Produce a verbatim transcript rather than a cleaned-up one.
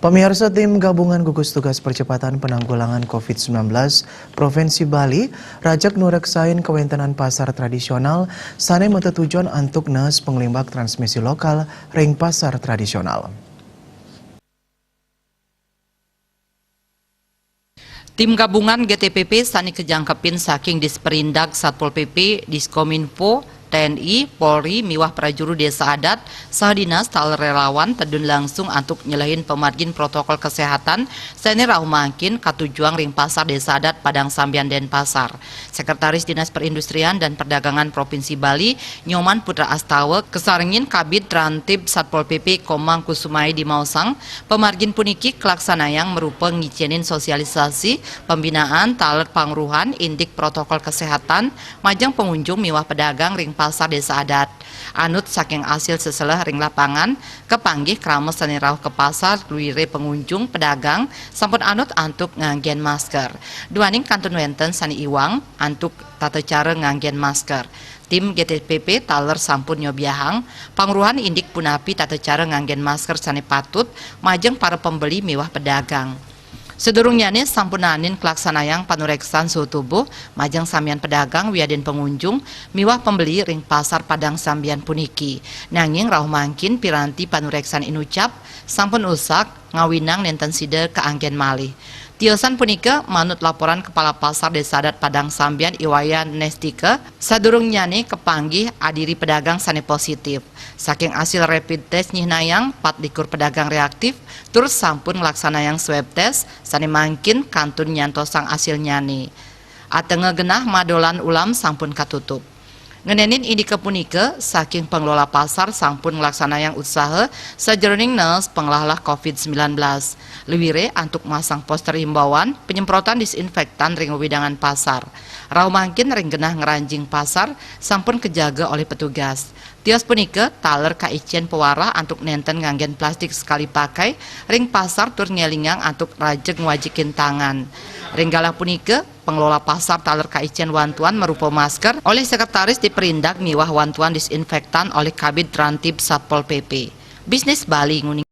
Pamiarsa, tim gabungan gugus tugas percepatan penanggulangan covid sembilan belas Provinsi Bali rajeg nureksain kawéntenan pasar tradisional sané matetujuan antuk nees panglimbak transmisi lokal ring pasar tradisional. Tim gabungan G T P P sané kajangkepin saking Disperindag, Satpol P P, Diskominfo, T N I, Polri, miwah prajuru désa adat, saha dinas taler rélawan tedun langsung antuk nyelehin pamargin protokol kesehatan sané rauh mangkin katujuang ring Pasar Désa Adat Padang Sambian, Denpasar. Sekretaris Dinas Perindustrian dan Perdagangan Provinsi Bali, Nyoman Putra Astawa, kasarengin Kabid Rantib Satpol P P Komang Kusuma Edi maosang, pamargin puniki kalaksanayang marupa ngicénin sosialisasi, pembinaan taler pangruhan indik protokol kesehatan majeng pangunjung miwah pedagang ring Pasar Désa Adat. Anut saking asil seseleh ring lapangan, kapanggih krama sané rauh ka pasar, luiré pangunjung pedagang sampun anut antuk nganggén masker. Duaning kantun wénten sané iwang antuk tata cara nganggén masker. Tim G T P P taler sampun nyobiahang pangruhan indik punapi tata cara nganggén masker sané patut majeng para pembeli miwah pedagang. Sadurungnyané sampunanin kalaksanayang panuréksan suhu tubuh majeng samian pedagang wiadin pangunjung miwah pembeli ring Pasar Padang Sambian puniki. Nanging rauh mangkin piranti panuréksan inucap sampun usak, ngawinang nénten sida kaanggén malih. Tiosan punika manut laporan Kepala Pasar Désa Adat Padang Sambian, I Wayan Nestika, sadurungnyané kapanggih adiri pedagang sané positif. Saking asil rapid test nyihnayang patlikur pedagang reaktif, tur sampun nglaksanayang swab test, sané mangkin kantun nyantosang asilnyané. Atenga genah madolan ulam sampun katutup. Ngenénin indika punika, saking pengelola pasar sampun nglaksanayang usaha sajeroning nees panglahlah covid sembilan belas. Luiré antuk masang poster himbauan penyemprotan disinfektan ring wewidangan pasar. Rauh mangkin ring genah ngranjing pasar sampun kajaga olih petugas. Tios punika taler kaicén pawarah antuk nénten nganggén plastik sekali pakai ring pasar tur ngélingang antuk rajeg ngwajikin tangan. Ring galah punika, pengelola pasar taler kaicén wantuan marupa masker olih Sekretaris Diperindag miwah wantuan disinfektan olih Kabid Rantib Satpol P P. Bisnis Bali nguning